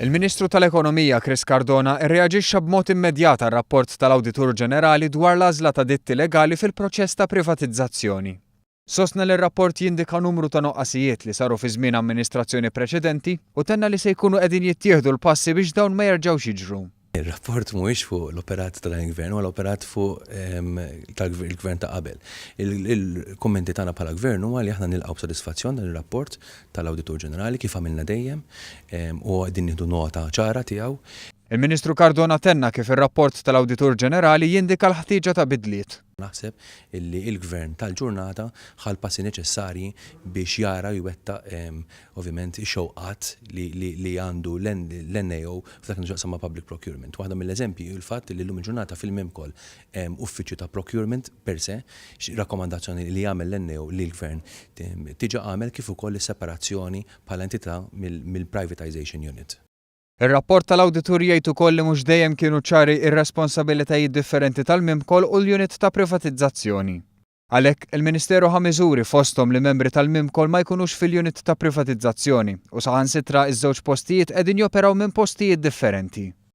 Il-Ministru tal-Ekonomija Chris Cardona rreaġixxa b'mod immedjat għar-rapport tal-Awditur Ġenerali dwar l-għażla ta' ditti legali fil-proċess ta' privatizzazzjoni. Sostna li r-rapport jindika numru ta' nuqqasijiet li saru fi żmien amministrazzjoni preċedenti u tenna li se jkunu qegħdin jittieħdu l-passi biex dawn ma jerġgħux jiġru. Ir-rapport mhuwiex fuq l-operat ta' dan il-Gvern, huwa l-operat fuq tal-Gvern ta' qabel. Il-kummenti tagħna bħala Gvern huwa li aħna nilqgħu b'sodisfazzjon dan ir-rapport tal-Awditur Ġenerali kif għamilna dejjem u qegħdin nieħdu nota ċara tiegħu. Il-Ministru Cardona tenna kif ir-rapport tal-Awditur Ġenerali jindika l-ħtieġa ta' bidliet. Naħseb illi l-Gvern tal-ġurnata ħa l-passi neċessarji biex jara u jwettaq ovvjament ix-xewqat li għandu l-NAO f'dak li għandu x'jaqsam ma' public procurement. Waħda mill-eżempji hu l-fatt li llum il-ġurnata fil-MIMCOL hemm uffiċċju ta' procurement per se, rakkomandazzjoni li għamel l-NAO li l-Gvern diġà għamel kif ukoll is-separazzjoni bħala entità mill-privatisation unit. Ir-rapport tal-awditur jgħid ukoll li mhux dejjem kienu ċari r-responsabilitajiet differenti tal-MIMCOL u l-unit ta' privatizzazzjoni. Għalhekk, il-Ministeru ħa miżuri fosthom li membri tal-MIMCOL ma jkunux fil-unit ta' privatizzazzjoni u saħansitra ż-żewġ postijiet qegħdin joperaw minn postijiet differenti.